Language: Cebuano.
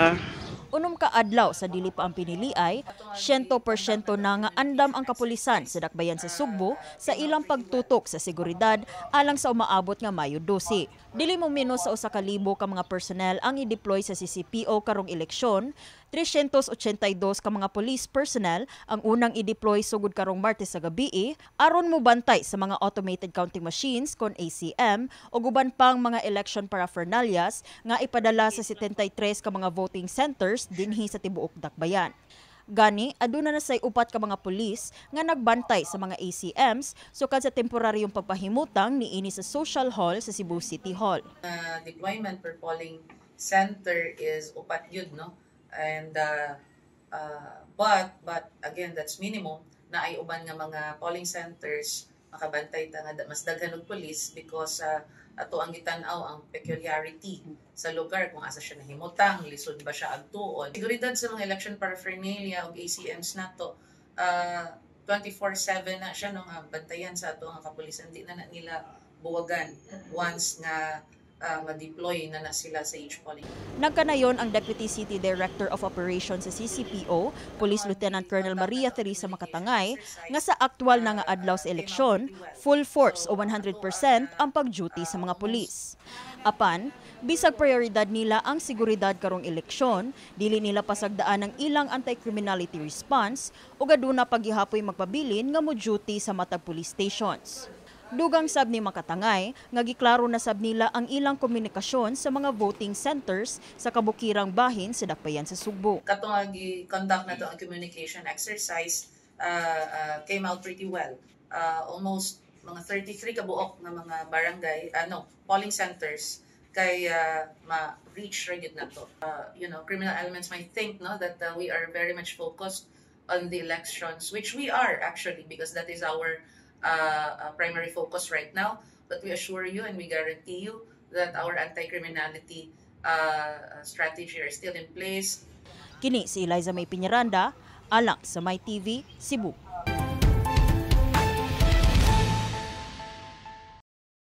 6 ka adlaw sa dili pa ang piniliay, 100% na nga andam ang kapulisan sa dakbayan sa Sugbo sa ilang pagtutok sa seguridad alang sa umaabot nga Mayo 12. Dili mo menos sa 1,000 ka mga personnel ang i-deploy sa CCPO karong eleksyon, 382 ka mga police personnel ang unang i-deploy sugod karong Martes sa gabi aron mobantay sa mga automated counting machines kon ACM ug uban pang mga election paraphernalias nga ipadala sa 73 ka mga voting centers dinhi sa tibuok dakbayan. Gani, aduna na say 4 ka mga pulis nga nagbantay sa mga ACMs sukad sa temporaryong pagpahimutang niini sa social hall sa Cebu City Hall. Deployment per polling center is upat yun, no? And but again, that's minimum na ay uban nga mga polling centers makabantay ta nga mas daghan og police because ato ang gitan-aw ang peculiarity sa lugar kung asa siya nahimutang, lisod ba siya agtuon. Seguridad sa mga election paraphernalia ug ACMs nato, 24/7 na siya, no, nga bantayan sa ato nga kapulisan. Di na na nila buwagan once nga ma-deploy na na sila sa each polling. Nagkanayon ang Deputy City Director of Operations sa CCPO, Police Lieutenant Colonel Maria Teresa Makatangay, nga sa aktwal na nga adlaw sa eleksyon, full force o 100% ang pag-duty sa mga pulis. Apan, bisag prioridad nila ang seguridad karong eleksyon, dili nila pasagdaan ang ilang anti-criminality response ug aduna paggihapoy magpabilin nga mo-duty sa matag police stations. Dugang sab ni Makatangay nga giklaro na sab nila ang ilang komunikasyon sa mga voting centers sa kabukirang bahin sa dakbayan sa Sugbo. Kato nga gi-conduct na to ang communication exercise came out pretty well. Almost mga 33 ka buok nga mga barangay, ano, polling centers kay ma-reach ra gyud nato. Criminal elements might think, no, that we are very much focused on the elections, which we are actually, because that is our primary focus right now. But we assure you and we guarantee you that our anti-criminality strategy are still in place. Kini si Eliza May Piñaranda, alang sa My TV, Cebu.